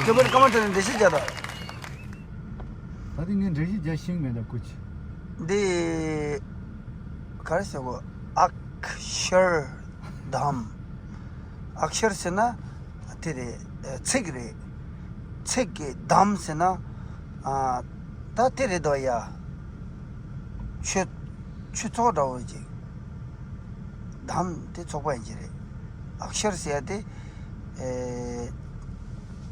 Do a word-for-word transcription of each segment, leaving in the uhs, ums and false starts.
ཁྱོད་པར་ཀ་མ་ཏྲ་ནས་འགྲེལ་བཤད་རྒྱག་དང་། ད་དེ་ངས་འགྲེལ་བཤད་རྒྱག་ཤེས་མེད་ད་ཀུ་ཅི། འདི། ག་རེ་ཟེར་གོ། ཨཀ་ཤར་དྷམ། ཨཀ་ཤར་ཟེར་ན། དེ་རེད། ཚིག་རེད། ཚིག་གི་དྷམ་ཟེར་ན། ཨ། ད་དེ་རེད་དོ་ཡ། ཆོས། ཆོས་ཚོགས་འདྲ་བོ་ཅིག་དྷམ་དེ་ཚོགས་པ་ཡིན་གྱི་རེད། ཨཀ་ཤར་ཟེར་ཡ་དེ། ཨེ།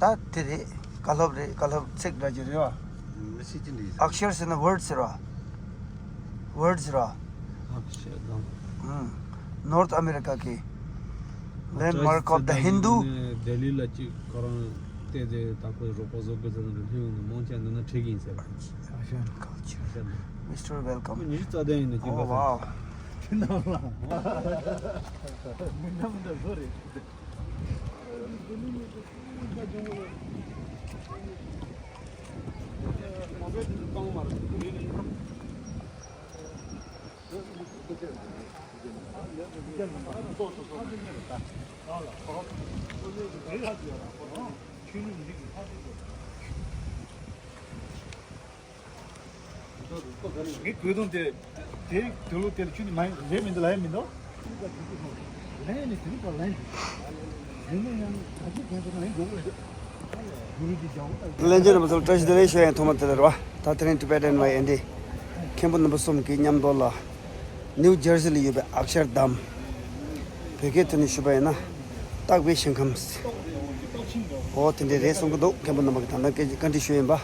ད་དེ་རེད། བཀའ་སློབ་རེད། བཀའ་སློབ་ཚིག་འདྲ་ཅིག་རེད་བ། མི་ཤེས་ཀྱི་འདྲ་ཡིན། ཨཀ་ཤར་ཟེར་ན་ཝརཌ་ཟེར་བ། ཝརཌ་ཟེར་བ། ཨཀ་ཤར་དྷམ། ཨུམ། North America གི་Landmark of the Hindu། ལྡི་ལི་ལ་ཅིག་ཁོ་རང་བལྟས་ཏེ་ད་ཁོའི་རོགས་པ་བཟོ་དགོས་ཟེར་ན་ལྷན་ཡོང་ནས་མང་ཆེ་འདི་ན་ཁྲིད་ཀྱི་ཡིན་ཟེར། ཨ་ཤ། ཨ་ཤ། Mister Welcome། ཉི་ཤུ་རྩ་བདུན་ཡིན་ན་ཅིག་Oh, wow། དེ་ནང་ལ་མི་འདྲ་མི་འདྲ་བཟོ་རེད། ངའི་གོས་ཐུང་དེ། དེ་དུ་ལུ་དེ་ལ་ཆུ་ནི་མ་རེད་མི་འདུག་ལ་ཡ་མི་འདུག་ལན་ནི་དེ་ནི་པར་ལན་དེ་ནི་ཡང་ག་ཚོད་གོན་ཐུབ་ན་ཡང་འགྲོ་གི་རེད། གླེང་བརྗོད་རིན་པོ་ཆེ་བཀྲ་ཤིས་བདེ་ལེགས་ཞུ་ཡ་ཡིན། ཐོག་མ་དེ་ལ་རེད་བ། ད་དེ་རིང་Tibetan by Andy མཁན་པོ་རྣམ་པ་གསུམ་གྱིས་མཉམ་དུ་ལ། ནིའུ་ཇར་སི་ལ་ཡོད་པའི་ཨཀ་ཤར་དྷམ། བོད་སྐད་ཐོག་ནས་ཞུས་པ་ཡིན་ན། རྟག་པའི་ཞིང་ཁམས། འོ་དེ་འདྲ་རེད་གསུང་གི་འདུག་མཁན་པོ་རྣམ་པ་གིས་ད་ལྟ་བཀའ་འདྲི་ཞུས་ཡིན་པ།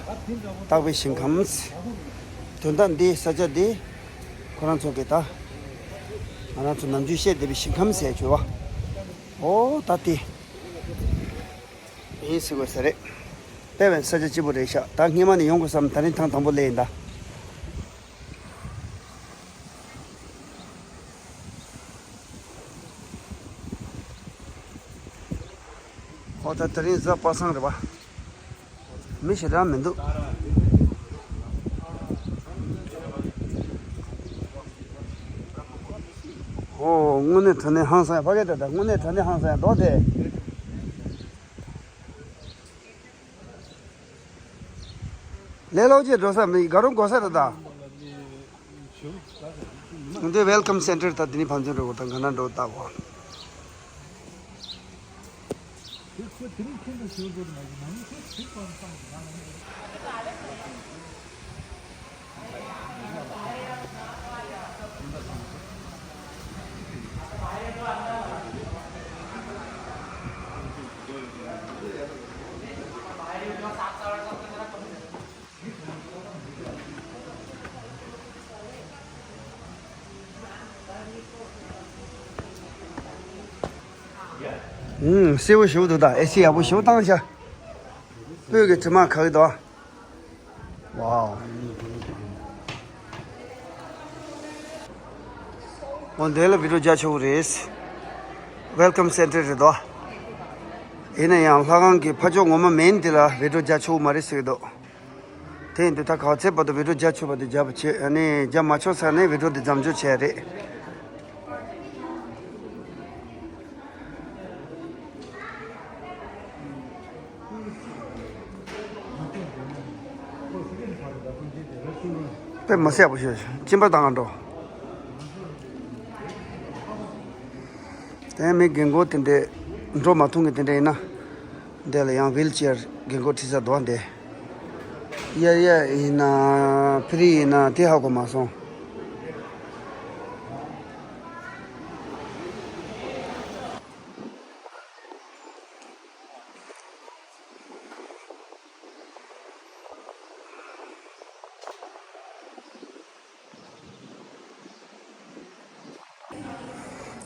རྟག་པའི་ཞིང་ཁམས། དོན་དག་འདི་ས་ཆ་འདི། ཁོ་རང་ཚོ་གིས་ད། ང་རང་ཚོ་ནམ་རྒྱུན་བཤད་བསྡད་པའི་ཞིང་ཁམས་ཟེར་བྱོས་བ། འོ་ད་དེ། ཡིན་ཟེར་དགོས་ས་རེད། དཔེ་བའི་ས་ཆ་སྐྱིད་པོ་རེད་ཤག་ད་སྔས་མ་ནས་ཡོང་དགོས་བསམ། ད་རིང་ཐེངས་དང་པོ་སླེབས་ཡིན་ད། ཨོ་ད་དེ་རིང་གཟའ་པ་སངས་རེད་པ། མི་ཞེ་དྲག་མི་འདུག་ཨོ་དངོས་གནས་དྲང་གནས་ཧང་སང་ཡ། ཕ་གི་ད་ད་དངོས་གནས་དྲང་གནས་ཧང་སང་ཡ་འགྲོ་དེ། ལས་སློབ་ཅིག་འགྲོ་ས་མི་དགའ་རུང་དགོས་ས་རེད་ད། འདི་Welcome Center ད་འདི་ནི་ཕན་ཚུན་འགྲོ་དགོས་ད་ག་ན་འགྲོ་ལྟ་གོ། ཨུམ། སེར་པོ་ཞིག་འདུག་ད་ཨེ་སི་ཡག་པོ་ཞིག་བཏང་ཤག་སྤོས་ཀྱི་དྲི་མ་ཁ་གི་འདུག་ཝའོ། འོ་འདི་ལ་བི་ཌིའོ་རྒྱག་ཆོག་གི་རེད། Welcome Center རེད་དོ། ཡིན་ན་ཡང་ལྷ་ཁང་གི་ཕ་ཕྱོགས་ངོ་མ་མིན་འདི་ལ་བི་ཌིའོ་རྒྱག་ཆོག་གི་མ་རེད་ཟེར་གི་འདུག་དེ་ཡིན་དུས་ད་ག་ཚད་བར་དུ་བི་ཌིའོ་རྒྱག་ཆོག་བར་དུ་རྒྱག་པ་བྱེད། ཨ་ནི་རྒྱག་མ་ཆོག་ས་ནས་བི་ཌིའོ་འདི་མཚམས་འཇོག་བྱས་རེད། དཔེ་མི་སྲིད་པོ་ཞིག་གཅིན་པ་བཏང་འགྲོ། དེ་མི་རྒན་གོག་དེ་འདྲས་འགྲོ་མ་ཐུབ་མཁན་དེ་འདྲས་ཡིན་ན། འདི་ལ་ཡང་ཝིལ་ཅེར་རྒན་གོག་ཁྲིད་ས་འདུག་འདི། ཡ་ཡ་ཡིན་ན་ཕི་རི་ཡིན་ན་དེ་ཧ་གོ་མ་སོང་།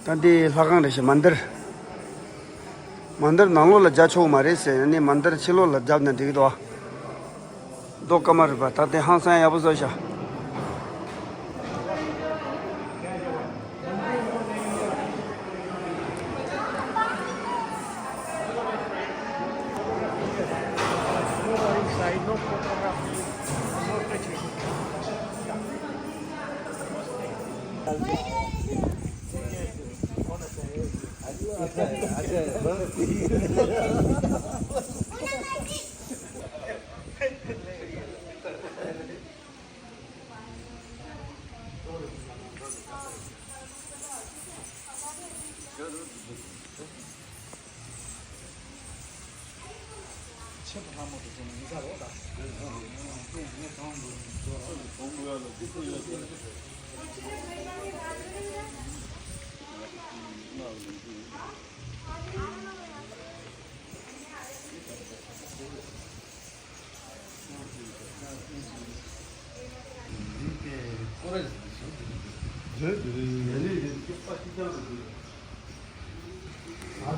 ད་འདི་ལྷ་ཁང་རེད་ཤག་མན་དིར། མན་དིར་ནང་ལོགས་ལ་རྒྱག་ཆོག་མ་རེད་ཟེར་ནས་མན་དིར་ཕྱི་ལོགས་ལ་བརྒྱབ་ན་འགྲིག་གི་འདུག་ཨ། རྡོ་སྐར་མ་རེད་པ། ད་དེ་ཧང་སང་ཡག་པོ་བཟོས་ཤག་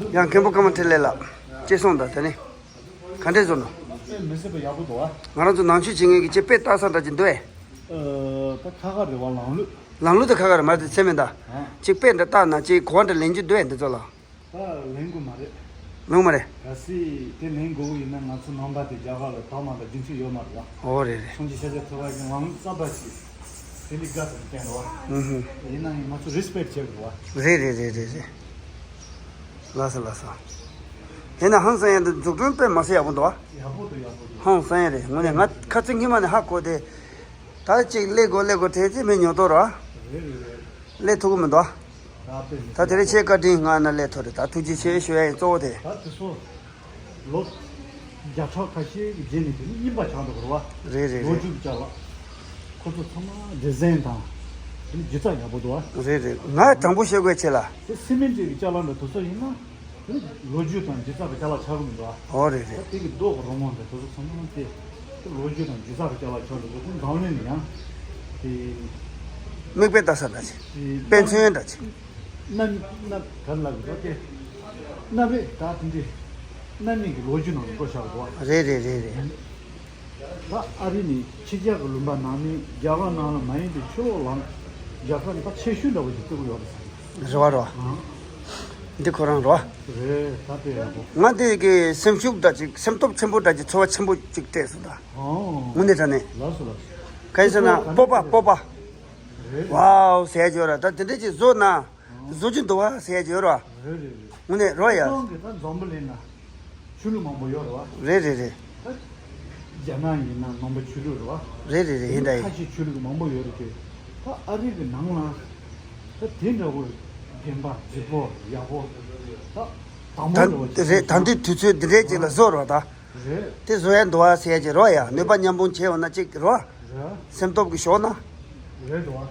ཡང་མཁན་པོ་ཀརྨ་འཕྲིན་ལས་ལགས། ཅི་གསུངས་དང་དེ་ནི་ག་འདྲས་བཟོ་ནོ། དཔེ་མི་སྲིད་པ་ཡག་པོ་འདུག་ཨ། ང་རང་ཚོ་ནང་ཆོས་བྱེད་མཁན་གྱི་ཅིག་དཔེ་ལྟ་ས་འདྲ་ཅིག་འདུག་ཨེ། ད་ཁ་ཁ་རེད་བ། ལང་ལུགས། ལང་ལུགས་དེ་ཁ་ཁ་རེད་མ་རེད་ཚད་མིན་ད། ཨ། ཅིག་དཔེ་འདྲ་ལྟ་ན་ཅིག་གོ་བ་འདྲ་ལེན་རྒྱུ་འདུག་ཨེ་འདི་ཚོ་ལ། ད་ལེན་དགོས་མ་རེད། ལོང་མ་རེད། གལ་སྲིད་དེ་ལེན་དགོས་ཀྱི་ཡིན་ན་ང་ཚོ་ནང་པ་དེ་རྒྱ་གར་ལ་དྭགས་མ་དང་རྒྱུ་མཚན་ཡོད་མ་རེད་བ། ཨོ་རེད་རེད། སངས་རྒྱས་ཤཱཀྱ་ཐུབ་པ་གི་ལམ་རྩ་བ་ཞིག་དེ་ལས་དགའ་ཙམ་བསྟན་རེད་བ། ཨུ་ཧུ། ཡིན་ན་ཡང་ང་ཚོ་རེ་སི་པེག་བྱེད་དགོས་བ། རེད་རེད་རེད་རེད་རེད། ལགས་སོ་ལགས་སོ། དེ་ན་ཧང་སང་ཡང་འདི་འཛུགས་སྐྲུན་དཔེ་མ་སྲིད་ཡག་པོ་འདུག་བ། ཡག་པོ་འདུག་ཡག་པོ་འདུག་ཧང་སང་ཡ་རེད། ངོ་ནས་ང་ཁ་ཚིག་སྔོན་མ་ནས་ཧ་གོ་དེ། ད་ཅིག་སླེབས་དགོས་སླེབས་དགོས་དྲན་ཅིག་མི་ཉོ་ཐོ་ར། རེད་རེད་རེད། སླེབས་ཐུབ་ཀྱི་མི་འདུག་བ། ད་དེ་རིང་ཁྱེད་བཀའ་དྲིན་ང་ན་སླེབས་ཐུབ་རེད། ད་ཐུགས་རྗེ་ཆེ་ཞུ་ཡ་ཡིན། གཙོ་བོ་དེ། ད་དེ་ཚོ་ལོ་བརྒྱ་ཕྲག་ཁ་ཤས་ཀྱི་རྗེས་ནས་དེ་ནི་རྙིང་པ་ཆགས་འགྲོ་གི་རེད་བ། རེད་རེད་ལོ་རྒྱུས་ཀྱི་ཅ་ལག་ཁོ་ཚོ་ཚང་མ་ཌི་ཟའིན་དང་དེ་ནི་སྒྱུ་རྩལ་ཡག་པོ་འདུག་བ། རེད་རེད། ང་དྲང་པོ་བཤད་དགོས་ཆེ་ལ། དེ་སི་མེན་ཊི་གི་ཅ་ལག་འདྲ་དེ་ཚོ་ཡིན་ན་དེ་ནི་ལོ་རྒྱུས་དང་སྒྱུ་རྩལ་གྱི་ཅ་ལག་ཆགས་གི་མི་འདུག་བ། ཨོ་རེད་རེད། ད་དེ་གི་རྡོ་གི་རོལ་མོ་འདྲ་དེ་ཚོ་ཚང་མ་དེ་ལོ་རྒྱུས་དང་སྒྱུ་རྩལ་གྱི་ཅ་ལག་ཆགས་འགྲོ་གི་འདུག་འཛམ་གླིང་ནས་ཡང་དེ། མིག་དཔེ་ལྟ་ས་འདྲ་ཅིག་དཔེ་མཚོན་འདྲ་ཅིག་གནའ་མི་གནའ་ག་རེ་ལབ་དགོས་རེད་དེ། གནའ་བོའི་ད་དེ་འདྲའི་གནའ་མི་གི་ལོ་རྒྱུས་ནང་དུ་བཀོད་བཞག་འདུག་བ། རེད་རེད་རེད་རེད། ད་ཨ་རི་ནས་ཕྱི་རྒྱལ་གྱི་ལུང་པ་ནང་ནས་རྒྱ་གར་ནང་ལ་མ་ཡིན་པའི་ཕྱི་ལོགས་ལ་རྒྱ་གར་ནས་ད་ཆེ་ཤོས་འདྲ་བོ་ཞིག་བརྩི་གི་ཡོད་རེད། རེད་བ་རེད་བ། ཨང་། འདི་ཁོ་རང་རེད་བ། རེད་ད་དཔེ་ཡག་པོ། ང་འདི་གི་སེམས་ཤུགས་འདྲ་ཅིག་སེམས་སྟོབས་ཆེན་པོ་འདྲ་ཅིག་ཚོར་བ་ཆེན་པོ་ཅིག་སྤྲད་སོང་ད། ཨང་། དངོས་གནས་དྲང་གནས། ལགས་སོ་ལགས་སོ། ག་ཡིན་ཟེར་ན་སྤོབས་པ་སྤོབས་པ། རེད། ཝའོ་ཟེར་ཡ་ཅིག་ཡོད་ར། ད་དེ་འདྲས་ཅིག་བཟོ་ན། བཟོ་རྒྱུ་འདུག་བ་ཟེར་ཡ་ཅིག་ཡོད་ར། རེད་རེད་རེད། དངོས་གནས་རོ་ཡ། ཁོང་གི་ད་འཛམ་བུ་གླིང་ན་ཆོས་ལུགས་མང་པོ་ཡོད་རེད་བ། རེད་རེད་རེད། ད་རྒྱ་ནག་ཡིན་ན་ནང་པ་ཆོས་ལུགས་རེད་བ། རེད་རེད་རེད། ཡིན་ད་ཡིན། ཁ་ཆེ་ཆོས་ལུགས་མང་པོ་ཡོད་རེད་དེ། ད་ཨ་རི་གི་ནང་ལ་ད་དེ་འདྲ་བོ་རྒན་པ་བརྗིད་པོ་ཡག་པོ་ད་དང་པོ་འདྲ་བོ་ད་རེད། ད་འདི་དུས་ཚོད་འདི་འདྲས་ཅིག་ལ་བཟོ་རོགས་ད། རེད། དེ་བཟོ་ཡ་འདུག་བ་ཟེར་ཡ་ཅིག་རོ་ཡ། ནུས་པ་མཉམ་སྤུངས་བྱས་ཡོང་ན་ཅིག་རོ། རེད། སེམས་སྟོབས་ཀྱི་ཞོག་ན། རེད་འདུག་བ།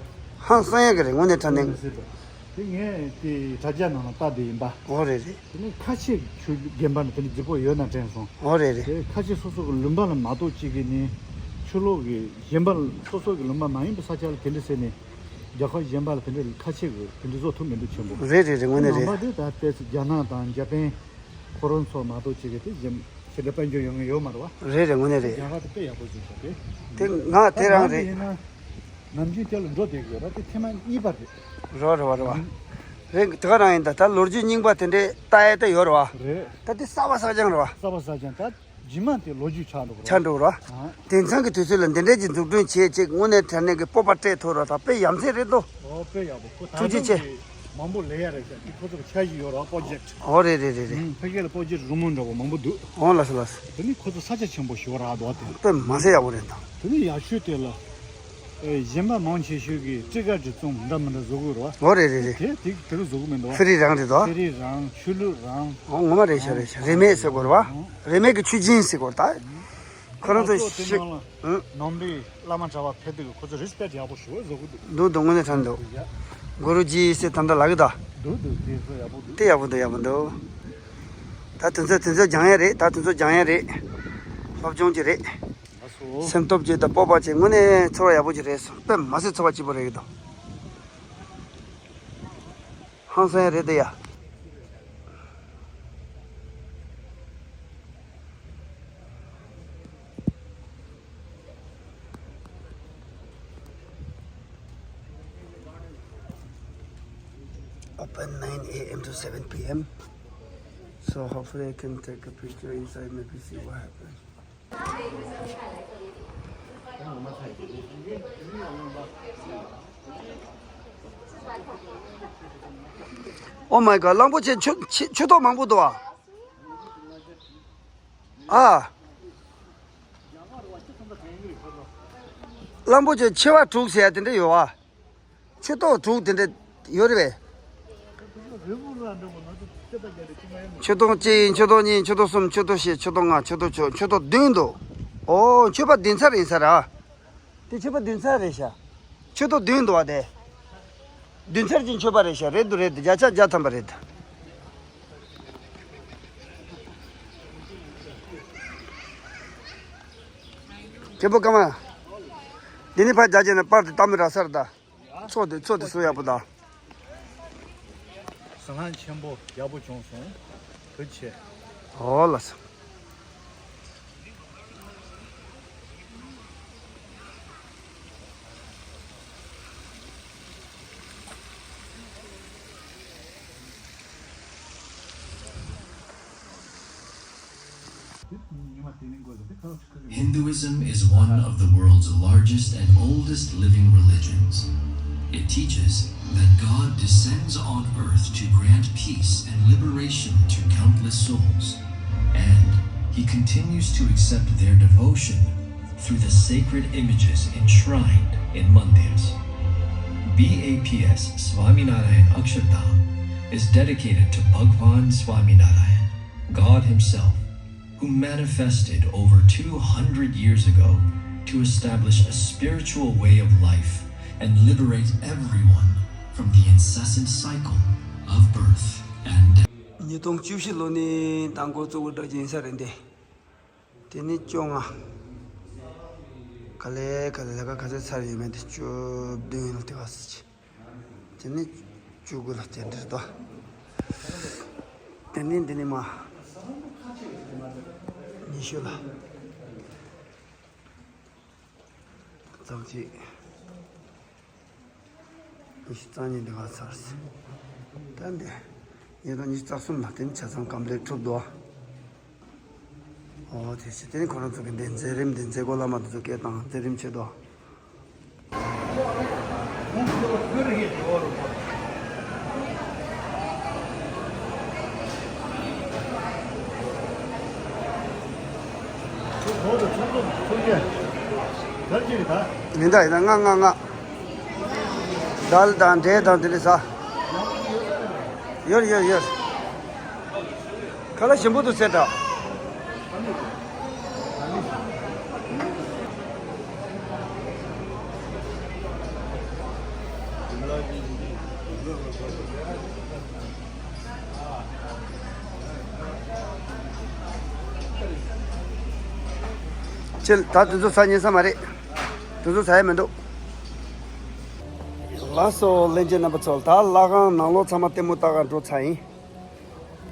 ཧང་སང་ཡ་གི་རེད་དངོས་གནས་དྲང་གནས། རེད་རེད། དེ་ངས་དེ་དྲ་རྒྱ་ནང་ལ་ལྟ་བསྡད་ཡིན་པ། འོ་རེད་རེད། དེ་ནས་ཁ་ཆེ་ཆོས་རྒན་པ་ནི་དེ་འདྲ་བརྗིད་པོ་ཡོད་ན་དྲན་སོང་། འོ་རེད་རེད། དེ་ཁ་ཆེ་སོ་སོ་གི་ལུང་པ་ལ་མ་གཏོགས་གཅིག་གིས་ནི་ཆོས་ལུགས་ཀྱི་གཞན་པ་སོ་སོ་གི་ལུང་པ་མ་ཡིན་པའི་ས་ཆ་ལ་དེ་འདྲ་ཟེར་ནས་རྒྱལ་ཁབ་གཞན་པ་ལ་དེ་འདྲ་ཁ་ཆེ་གི་དེ་འདྲ་བཟོ་ཐུབ་མི་འདུག་ཆེན་པོ། རེད་རེད་རེད་དངོས་གནས་རེད། ནང་པ་དེ་ད་ལྟའི་རྒྱ་ནག་དང་འཇར་པན། ཁོ་རང་ཚོ་མ་གཏོགས་གཅིག་གིས་དེ་གཞན་ཞེ་དྲག་དཔལ་འབྱོར་ཡོང་མཁན་ཡོད་མ་རེད་བ། རེད་རེད་དངོས་གནས་རེད། རྒྱ་གར་དེ་དཔེ་ཡག་པོ་བཟོས་ཤག་དེ། དེ་ང་དེ་རང་རེད། ད་ང་དེ་ཡིན་ན་ནམ་རྒྱུན་དེ་ལ་འགྲོ་བསྡད་ཀྱི་ཡོད་ར། དེ་ཐེངས་མ་གཉིས་པ་རེད། རེད་རེད་བ་རེད་བ། རེད་དེ་ག་རང་ཡིན། ད་ད་ལོ་རྒྱུས་རྙིང་པ་དེ་འདྲས་ལྟ་ཡས་དེ་ཡོད་རེད་བ། རེད། ད་དེ་གསར་པ་གསར་རྐྱང་རེད་བ། གསར་པ་གསར་རྐྱང་ད། རྗེས་མ་དེ་ལོ་རྒྱུས་ཆགས་འགྲོ་གི་རེད། ཆགས་འགྲོ་གི་རེད། ཨ། དེང་སང་གི་དུས་ཚོད་ལ་འདི་འདྲའི་ཅིག་འཛུགས་སྐྲུན་བྱེད་ཅིག་དངོས་གནས་དྲང་གནས་ཀྱི་སྤོབས་པ་སྤྲད་ཐུབ་རེད། ད་དཔེ་ཡ་མཚན་རེད་དོ། ཨོ་དཔེ་ཡག་པོ། ཁོ་ཐུགས་རྗེ་ཆེ། ད་དུང་གི་མང་པོ་ལས་ཡ་རེད་ཤག་དེ་ཁོ་ཚོ་གི་འཆར་གཞི་ཡོད་རེད་པོ་རོ་ཇེག་ཊི། ཨོ་རེད་རེད་རེད་རེད། ཕ་གི་ལ་པོ་རོ་ཇེག་ཊི་རུ་མོ་འདྲ་པོ་མང་པོ་འདུག་ཨོ་ལགས་སོ་ལགས་སོ། དེ་ནི་ཁོ་ཚོ་ས་ཆ་ཆེན་པོ་ཞིག་ཡོད་རེད་ཨ་དོ་དེ། དཔེ་མ་སྲིད་ཡག་པོ་རེད་ད། དེ་ནི་ཡག་ཤོས་དེ་ལ། ཨེ་གཞན་པ་མང་ཆེ་ཤོས་ཀྱིས་སྤྲི་དཀར་གྱི་རྩོམ་འདྲ་མི་འདྲ་བཟོ་དགོས་རེད་བ། ཨོ་རེད་རེད་རེད། དེ་དེ་དེ་རུ་བཟོ་གི་མི་འདུག་བ། ཕེ་རི་རང་རེད་དོ། ཕེ་རི་རང་ཆོས་ལུགས་རང་། ཨོ་ངོ་མ་རེད་ཤག་རེད་ཤག་རིས་མེད་ཟེར་དགོས་རེད་བ། རིས་མེད་ཀྱི་ཆུ་སྦྱིན་ཟེར་དགོས་རེད་ད། ཁོ་རང་ཚོ་ཨ་ཅོ་དེ་ཤི་ནང་ལ་ཨང་། ནང་པའི་བླ་མ་གྲྭ་པ་ཕེབས་དུས་ཁོ་ཚོ་རེ་སི་པེག་ཡག་པོ་ཞེ་པོ་བཟོ་གི་འདུག་འདུག་འདུག་དངོས་གནས་དྲང་འདུག་གུ་རུ་ཇི་ཟེར་ད་འདྲ་ལབ་གི་ད། འདུག་འདུག་དེ་ཚོ་ཡག་པོ་འདུག་དེ་ཡག་པོ་འདུག་ཡག་པོ་འདུག་ད་དུས་ཚོད་དུས་ཚོད་སྦྱང་ཡ་རེད། ད་དུས་ཚོད་སྦྱང་ཡ་རེད། སློབ་སྦྱོང་གི་རེད། ལགས་སོ། སེམས་སྟོབས་ཅིག་དང་སྤོབས་པ་ཅིག་དངོས་གནས་ཚོར་བ་ཡག་པོ་ཅིག་རེད་སོང་། དཔེ་མ་སྲིད་ཚོར་བ་སྐྱིད་པོ་རེད་གི་འདུག་ཧང་སང་ཡ་རེད་དེ་ཡ། Open nine a m to seven p m. So hopefully I can take a picture inside, maybe see what happens. Oh my god, གླང་པོ་ཆེ་ཆུ་ཆུ་ཆུ་ཐོག་མང་པོ་འདུག་ཨ། ཨ། གླང་པོ་ཆེ་མཆེ་བ་དྲུག་ཟེར་ཡ་དེ་འདྲ་ཡོད་ཨ། ཆུ་ཐོག་དྲུག་དེ་འདྲ་ཡོད་རེད་པས། ཆུ་ཐོག་གཅིག་ཡིན། ཆུ་ཐོག་གཉིས། ཆུ་ཐོག་གསུམ། ཆུ་ཐོག་བཞི། ཆུ་ཐོག་ལྔ། ཆུ་ཐོག་བཅུ། ཆུ་ཐོག་བདུན་འདུག་ཨོ་མཆོད་པ་བདུན་ཚར་ཡིན་ས་ར། དེ་མཆོད་པ་བདུན་ཚར་རེད་ཤག་ཆུ་ཐོག་བདུན་འདུག་བ་དེ། བདུན་ཚར་གྱི་མཆོད་པ་རེད་ཤག་རེད་འདུག་རེད་འདུག་བརྒྱ་ཆ་བརྒྱ་ཐམ་པ་རེད། རྒྱལ་པོ་ཀརྨ། འདི་ནི་ཕར་རྒྱ་ཆེ་ན་པར་དེ་བཏང་མི་རག་ས་རེད་ད། མཚོ་དེ་མཚོ་དེ་བཟོ་ཡག་པོ་དང་། ཟ་ཁང་ཆེན་པོ་ཡག་པོ་བྱུང་སོང་། ཐུགས་རྗེ་ཆེ། ཨོ་ལགས་སོ། Hinduism is one of the world's largest and oldest living religions. It teaches that God descends on earth to grant peace and liberation to countless souls, and he continues to accept their devotion through the sacred images enshrined in mandirs. BAPS Swaminarayan Akshardham is dedicated to Bhagwan Swaminarayan, God Himself, who manifested over two hundred years ago to establish a spiritual way of life and liberate everyone from the incessant cycle of birth and death. ཉིས་སྟོང་བཅུ་བཞི་ལོ་ནས་དང་འགོ་བཙུགས་པ་འདྲ་ཅིག་ཡིན་ས་རེད་འདི། དེ་ནས་བཅོ་ལྔ། ག་ལེ་ག་ལེ་ལས་ཀ་ག་ཚོད་ཚར་ཡོད་མེད་དེ་བཅུ་བདུན་ལ་དེ་བ་ཟེར་གྱི། དེ་ནས་བཅུ་དགུ་ལ་དེ་འདྲ་དོ། དེ་ནས་འདི་ནས་མ། ཉི་ཤུ་ལ། ཙམ་ཅིག་ཉི་ཤུ་རྩ་གཉིས་འདི་ག་ཚར་སོང་། ད་འདི། ཉིས་སྟོང་ཉི་ཤུ་རྩ་གསུམ་ལ་དེ་ནས་ཆ་ཚང་ཀམ་པླིཊ་གྲུབ་འདུག་ཨོ་དེ་ཕྱི་དེ་ནི་ཁོ་རང་ཚོ་གི་འདི་མཛད་རིམ་འདི་མཛད་སྒོ་བླ་མ་དེ་ཚོ་སྐད་བཏང་མཛད་རིམ་བྱེད་དོ། མི་འདའ་ཡིན་ན་ང་ང་ང་། དལ་དང་འབྲས་དང་དེ་ལས་ཟ། ཡོད་ཡོད་ཡོད། ཁ་ལག་ཞིམ་པོ་འདུག་ཟེར་འདྲ། ཁྱེད་ད་དེ་ཚོ་ཟ་ཉན་ས་མ་རེད། དེ་ཚོ་ཟ་ཡ་མི་འདུག་ལགས་སོ་ལྷན་རྒྱས་རྣམ་པ་ཚོ། ད་ལྷ་ཁང་ནང་ལོགས་ཚང་མ་ལྟད་མོ་ལྟ་ག་འགྲོ་ཚར་ཡིན།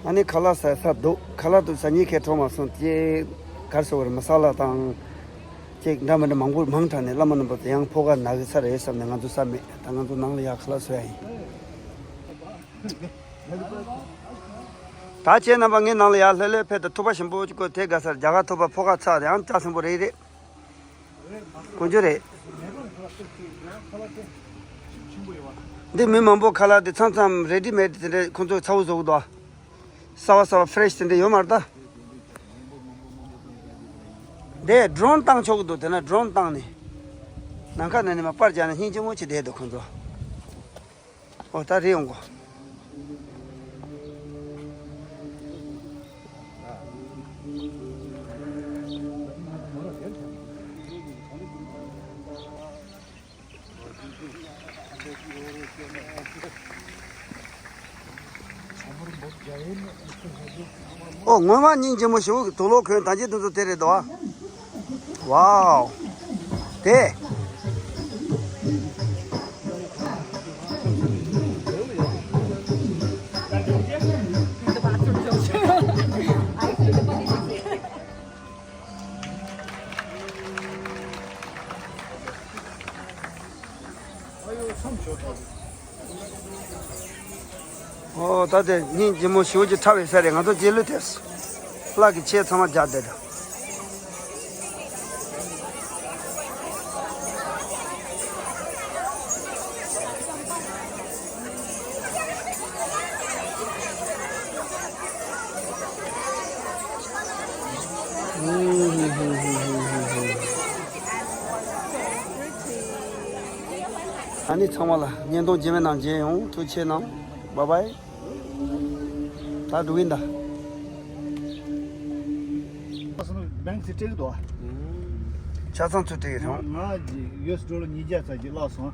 ཨ་ནི་ཁ་ལག་ཟ་ས་འདུག་ཁ་ལག་དུ་ཟ་ཉེན་ཁའི་འཕྲོ་མ་སོང་ཅེས་གར་སོ་བར་མ་ས་ལ་དང་། ཅེས་འདྲ་མི་འདྲ་མང་པོ་མང་དྲགས་ནས་བླ་མ་རྣམ་པ་ཚོ་ཡང་ཕོ་ཁ་ན་གི་ས་རེད་བསམ་ནས་ང་ཚོ་ཟ་མེད། ད་ང་ཚོ་ནང་ལ་ཡ་ཁ་ལག་ཟོ་ཡ་ཡིན། ད་ཁྱེད་རྣམ་པ་ངའི་ནང་ལ་ཡར་ལྷོད་ལྷོད་ཕེབས་དང་། ཐུག་པ་ཞིམ་པོ་ཅིག་གོ། དེ་དགའ་སར་རྒྱ་གར་ཐུག་པ་ཕོ་ཁ་ཚ་དེ་ཡང་ཅག་སིམ་པོ་རེད་རེད། དཀོན་མཆོག་རེད། འདི་མི་མང་པོ་ཁ་ལག་དེ་མཚམས་མཚམས་རེ་ཌི་མེད་དེ་འདྲ་ཁོང་ཚོས་ཚ་བོ་བཟོ་གི་འདུག་གསར་པ་གསར་པ་ཕི་རེ་ཤི་དེ་འདྲ་ཡོད་མ་རེད་ད། དེ་ཌོ་རོན་བཏང་ཆོག་གི་འདུག་དེ་ན་ཌོ་རོན་བཏང་ནས། ནམ་མཁའ་ནས་ནི་མ་པར་རྒྱག་ན་སྙིང་རྗེ་མོ་ཅིག་བསྡད་འདུག་ཁོང་ཚོ། ཨོ་ད་རེད་ཡོང་གོ། ཨོ་སྔོན་མ་སྙིང་རྗེ་མོ་ཞེ་པོ་གི་དུག་ལོག་གོན་ད་ཅི་དུས་ཚོད་དེ་རེད་དོ། ཝའོ། དེ། ཨོ་ད་དེ་སྙིང་རྗེ་མོ་ཞེ་པོ་ཅིག་ཁྲ་བའི་ས་རེད། ང་ཚོ་རྗེས་ལུས་ཐེབས། ལྷ་གི་ཆས་ཚང་མ་སྦྱར་བསྡད་འདུག་ཨ་ནི་ཚང་མ་ལ་བརྙན་ཐུང་རྗེས་མའི་ནང་མཇལ་ཡོང་། ཐུགས་རྗེ་གནང་། བཱའི་བཱའི། ད་འགྲོ་གི་ཡིན་ད། སོང་བེང་སི་སྤྲད་འདུག་ཆ་ཚང་ཚུར་སྤྲད་ཡོད་རུང་། ང་ཡུ་ཨེས་ཌོ་ལར་ཉིས་བརྒྱ་ཙམ་ཅིག་བརླག་སོང་།